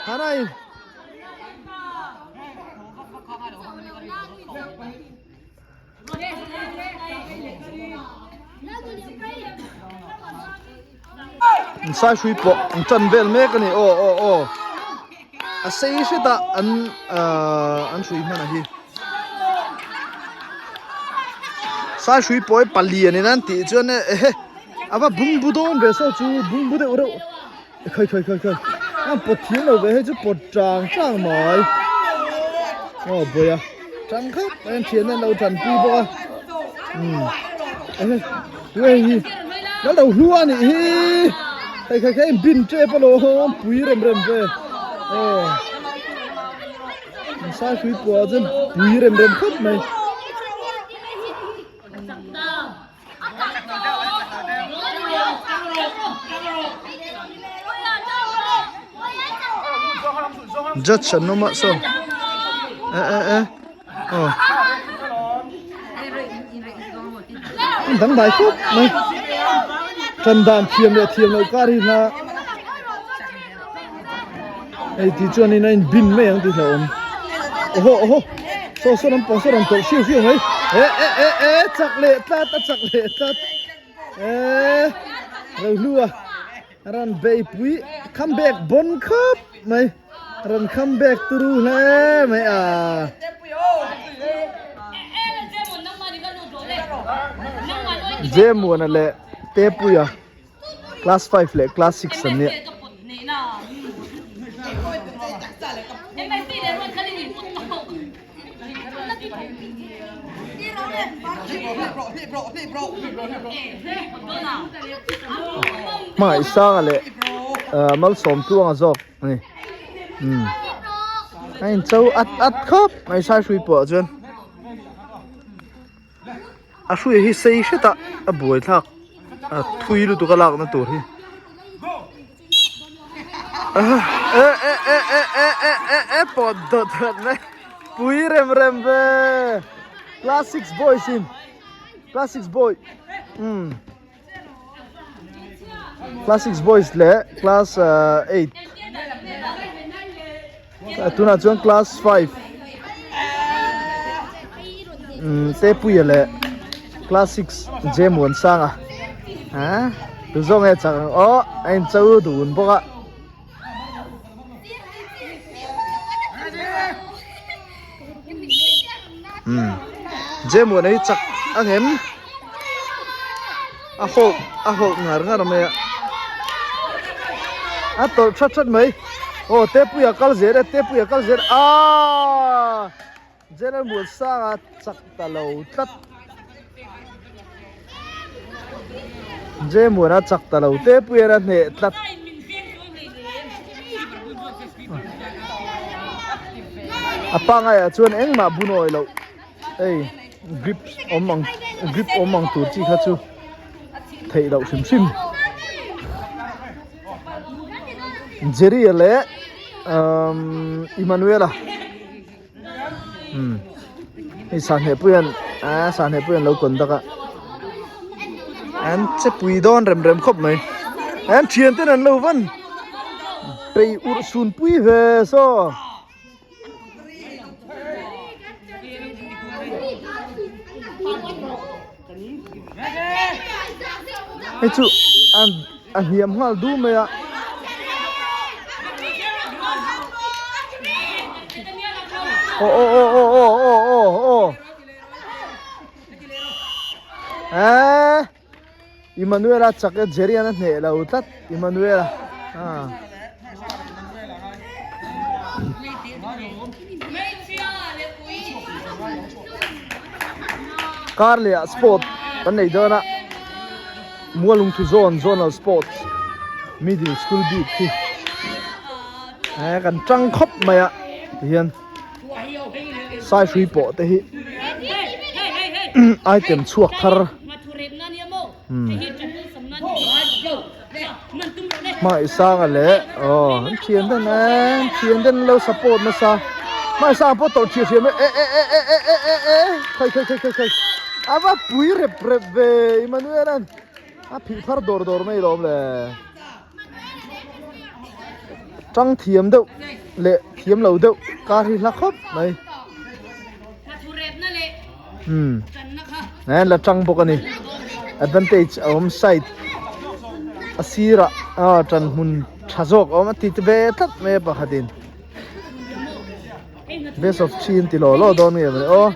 Hana in. Sai hrui pawh an tan vel mek a ni aw aw aw a sei hret a an ahh an hrui hman a hi sai hrui pawh hi palian in an tih chuan ehe a va bungbu dawn ve saw chu bungbu deuh reuh. Khai khai khai khai a pawt thiam lo ve hei chu pawt tang tang mai aw bawi a tang khap mai an thian an lo tan pui bawk a umm ehe tu hei hi kan lo hlu a nih hi khai khai khai in bin tep alawm pui rem rem ve aw sai hrui puah chuan pui rem rem khawp mai. Judge an awm a saw eh eh eh aw dangdai khawp mai tan dan thiam leh thiam loh kar hi hla Hei tih chuanin a inbin mai ang tih hlauhawm. Awhaw awhaw saw saw lampang saw rawn tawlh hriau hriau mai. E e e e chak leh tlat a chak leh tlat. E Rohlu a rawn beipui come back bawn khawp mai. Rawn come back turu hle mai a. Jemuana leh Tepuia. Class 5 leh class 6 an nia. Hmangaih sanga leh malsawm tluanga zawk a ni. Umm a incho at at khawp mai sai hrui pawh chuan. A hrui hi sei hret a a buai thlak a thui lutuk a lakna tur hi e e e e e e e e pawt dawt dawt mai pui rem rem ve class 6 boys in class 6 boy um class 6 boys leh class 8 tunah chuan class 5 umm te puia leh class 6 j muansanga ah tu zawng nge chak ang aw a in cho dun bawk a umm j muana hi chak ang em a hawk a hawk ngar ngar mai a a tawlh that that mai aw tepuia kal zel e tepuia kal zel aaa general muansanga chak ta lo tlat jemuana chak ta lo tepuia a hneh tlat a pangaiah chuan engmah bunawi loh. Hei grip awm ang grip awm ang tur chi kha chu theih loh hrim hrim Jerry a leh umm Emmanuel-a umm hei sahne pui an aaa sahne pui an lo conduct a an che pui dawn rem rem khawp mai an thian ten an lo van peih urh sun pui ve saw. Hei chu a hniam nghal du mai a. Aw aw aw aw aw aw aw aw eee Emmanuel-a chak e Jerry-a'n a hneh lo tlat Emmanuel-a ah. Kar leh ah sport kan nei dawn a Mualungthu zone zonal sports middle school bik hi eh kan tang khawp mai a tihian sai hrui pawh te hi item chhuak thar Hmaisanga leh aw an thian den an thian den lo support nasa Hmaisanga pawh tawrh thiam thiam e e e e e e e e khai khai khai khai khai a va pui rep rep ve Emmanuel an a phih phar dawr dawr mai lawm le tang thiam deuh. leh thiam lo deuh kar hi hla khawp mai umm an la tang bawk a ni advantage a awm side a sirah ah tan hmun tha zawk a awm a ti ve tlat mai a pakhatin best of three an ti law law dawn nge mawni aw.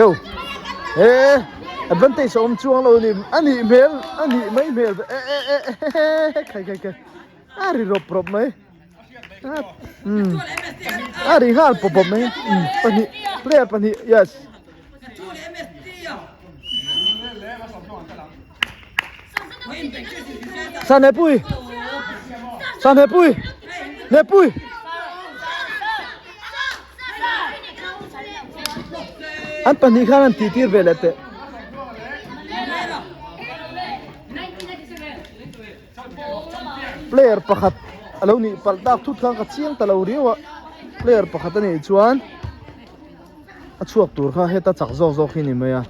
Eu e advantage a awm chuang lo ni a nih hmel a nih mai hmel e e e e khai khai khai a ri rawp rawp mai um a ri nghal pawp pawp mai um pahnih player pahnih yes San he pui San he pui He pui An pahnih khan an tih tir ve leh teh. Player pakhat a lo nih palh tak thut khan ka chiang ta lo riau a. Player pakhat a nih chuan a chhuak tur kha heta chak zawk zawk hi ni mai a.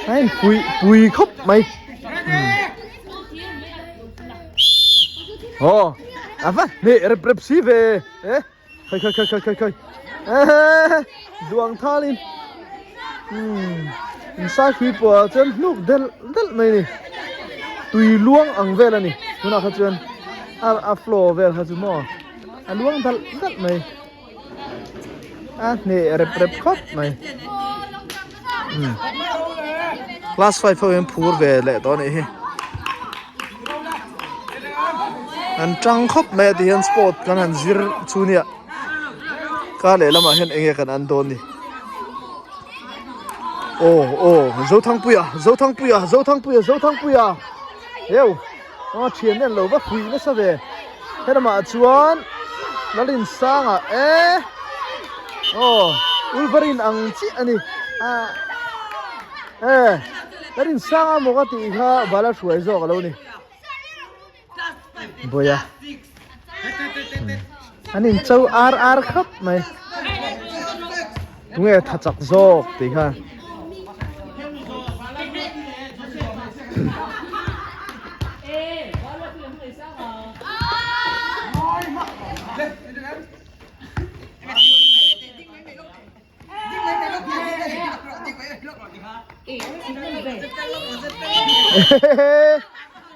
A in pui pui khawp mai aw a va hneh rep rep si ve e khai khai khai khai khai khai duang thalin umm insai hrui pawh ah chuan hnuk delh delh mai a ni tui luang ang vel a ni tunah kha chuan a flow vel kha chu maw a luang dalh dalh mai. A hneh rep rep khawp mai class 5 ho hian phur ve leh tawh anih hi an tang khawp mai a ti hian sport kan han zir chu nia kar leh lamah hian eng nge kan an dawn ni aw aw Zothangpuia Zothangpuia Zothangpuia Zothangpuia eu a thian nen lo va fuih nasa ve helamah chuan Lalinsanga e aw Wolverine ang chiah a ni a e Lalinsanga maw ka tih kha bala hruai zawk a lo ni Bawia an in cho ar ar khawp mai tunge tha chak zawk tih kha.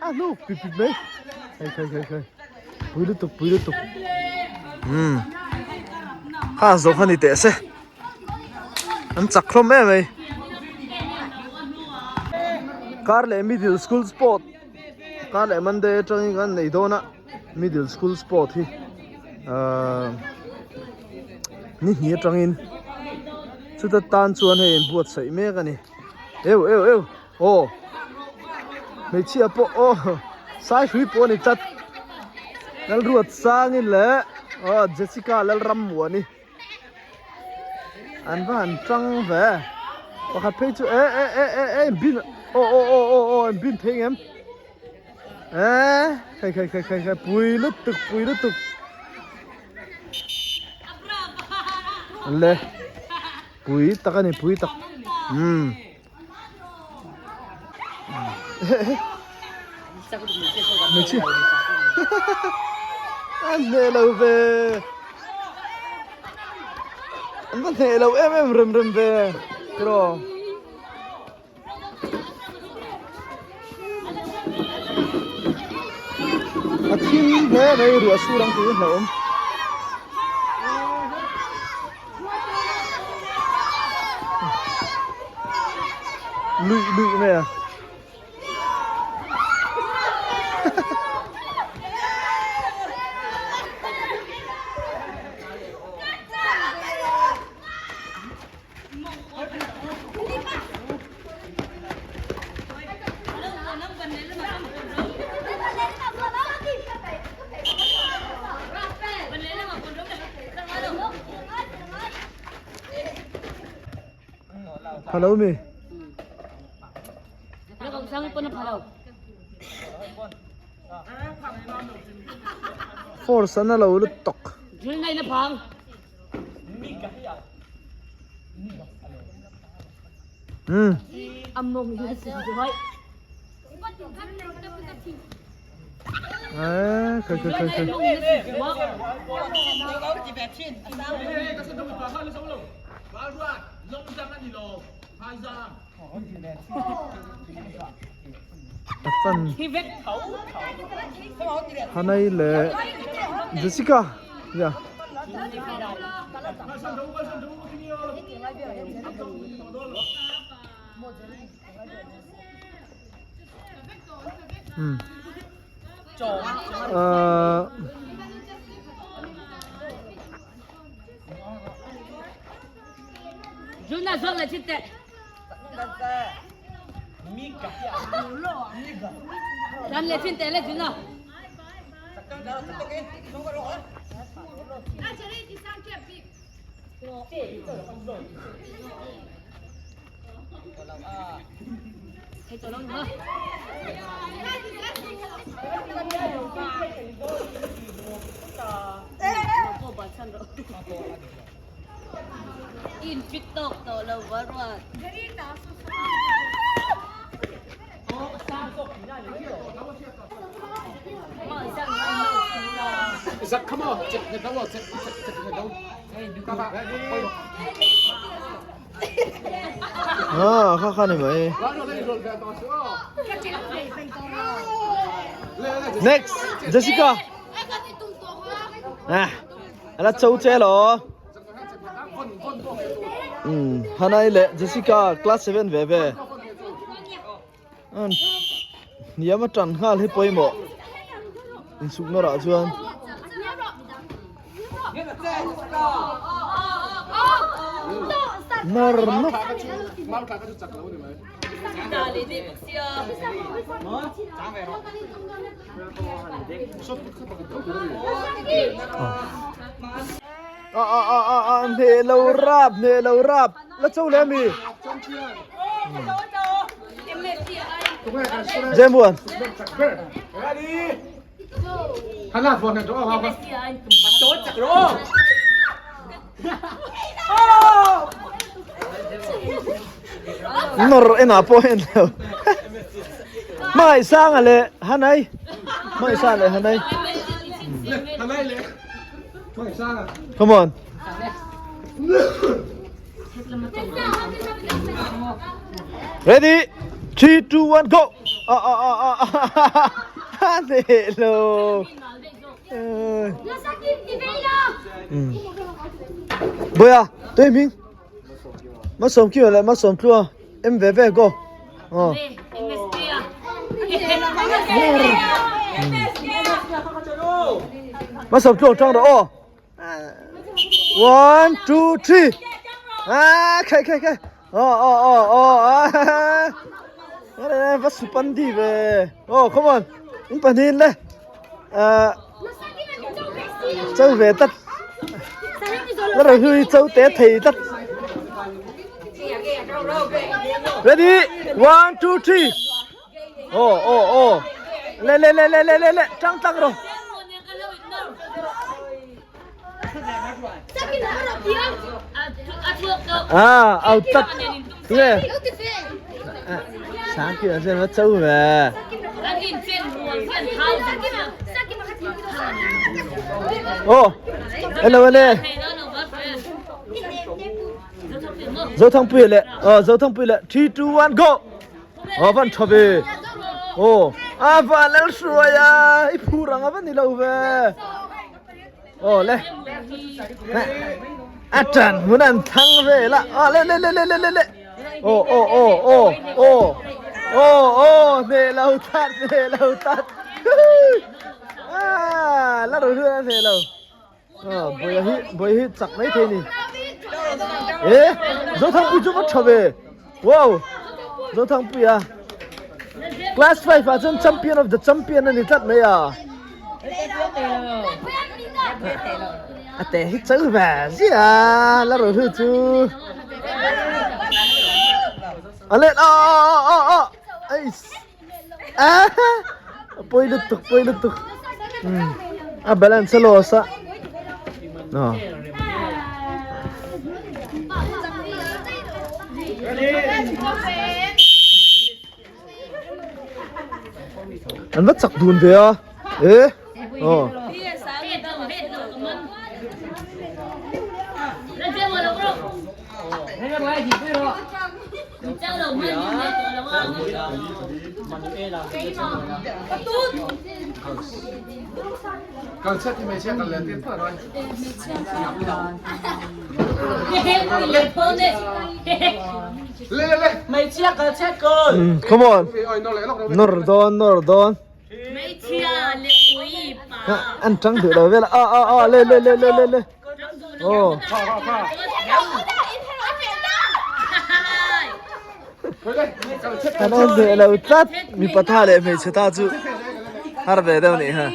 A hnuk pip pip mai khai khai khai khai pui lutuk pui lutuk umm kha zo kha ni teh se an chak hlawm em mai kar leh middle school sport kar leh monday atangin kan nei dawn a middle school sport hi ahh ni hnih atangin chuta tan chuan hei inbuatsaih mek a ni eu eu eu aw hmeichhia pawh aw sai hrui pawh a ni tlat Lalruat sangin leh aw Jessica Lalrammuani an va han tang ve pakhat phei chu e e e e e bin aw aw aw aw aw an bin thei ngem. Eh, khai khai khai khai khai pui lutuk pui lutuk. Le. Pui tak ani pui tak. Um. Hmeichhia. An hneh lo ve. An va hneh lo em em rem rem ve. Tiraw. A thim hle mai ruah sur ang tih hi hlauhawm. Luih luih mai a. Hello mi. Force an a lo lutuk. Hmm. Eh, khai khai khai khai. A fan Hanai leh Jessica ya. Hmm. Uh, Ah, kha kha ni mai. Next, Jessica. Ah, ala chau che lo. Um, Hanai le Jessica class 7 ve ve. An hniam a tan nghal hi pawimawh insuk nawrah chuan nawr nawk. A a a a a hneh lo rap hneh lo rap la cho le ami. Jemuan. Nor ena pawh en lo. Mai sanga le hanai. Mai sa le hanai. Come on. Ready? 3, 2, 1, go! Ah, ah, ah, ah, ah, Hello. Boya, tôi mình. Mất sống kia lại mất sống chua. Em về về go. Ờ. Mất sống chua trong đó. One, two, three. À, khai khai khai. Ờ ờ ờ ờ. À. Va supan đi về. Oh, come on. In panin le. À. Châu về tất. Nó rồi hư châu té thầy tất. Ready? One, two, three. Oh, oh, oh. Le le le le le le le. Trăng trăng rồi. À, ao tắt. Nghe. Sáng kia xem nó trâu về. Ô, hello anh Dấu thăng pui lệ, ờ dấu thăng pui lệ. 3 2 1 go. Ờ vẫn cho về. Ô, à và lel suai à, i phu rang a vẫn đi lâu về. Ô le. A tan mun an thang ve la. A le le le le le le le. Ô ô ô ô ô. Ô ô nè lâu tắt nè lâu tắt. À la rồi hưa nè lâu. Ờ boi hi boi hi chak mai thei ni. Ê, zo thang pui chu va tha ve. Wow. Zo thang pui a. Class 5 ah chuan champion of the champion a ni tlat mai a. A te hi chal ve zia la ro hu chu. A let a a a a. Ai. A. Pawi lutuk pawi lutuk. Umm a balance a loss a. Aw. An va chak dun ve a. E aw. Come on. Nawr dawn nawr dawn. An tang duh lo vel a a a le le le le le le. Aw. An en duh lo tlat mipa tha leh hmeichhe tha chu har ve deuh nih ha.